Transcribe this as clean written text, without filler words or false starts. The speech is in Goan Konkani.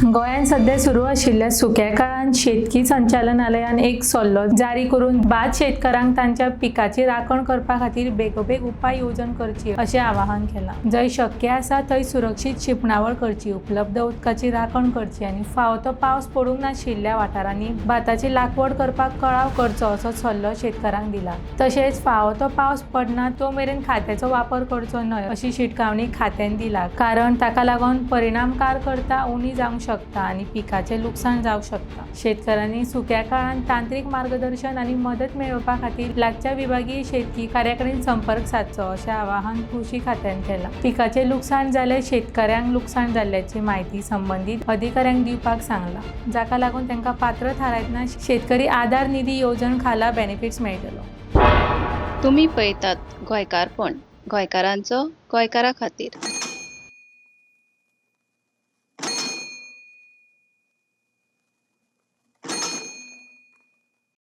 गोंयांत सध्या सुरू आशिल्ल्या सुक्या काळांत शेतकी संचालनालयान एक सल्लो जारी करून भात शेतकारांक तांच्या पिकाची राखण करपा खातीर बेगोबेग उपाय येवजण करची अशें आवाहन केलां. जंय शक्य आसा थंय सुरक्षीत शिंपणावळ करची, उपलब्ध उदकाची राखण करची आनी फावो तो पावस पडूंक नाशिल्ल्या वाठारांनी भाताची लागवड करपाक कळाव करचो असो सल्लो शेतकारांक दिला. तशेंच फावो तो पावस पडना तो मेरेन खात्याचो वापर करचो न्हय अशी शिटकावणी खात्यान दिला, कारण ताका लागून परिणामकार करता उणी जावंक शकता आनी पिकाचें लुकसाण जावंक शकता. शेतकारांनी सुक्या काळांत तांत्रीक मार्गदर्शन आनी मदत मेळोवपा खातीर लागच्या विभागीय शेतकी कार्या कडेन संपर्क सादचो अशें आवाहन कृशी खात्यान केलां. पिकाचें लुकसाण जाल्यार शेतकाऱ्यांक लुकसाण जाल्ल्याची म्हायती संबंदीत अधिकाऱ्यांक दिवपाक सांगलां, जाका लागून तांकां पात्र थारायतना शेतकरी आदार निधी येवजण खाला बेनिफिट्स मेळटलो. तुमी पळयतात गोंयकारपण, गोंयकारांचो गोंयकारा खातीर.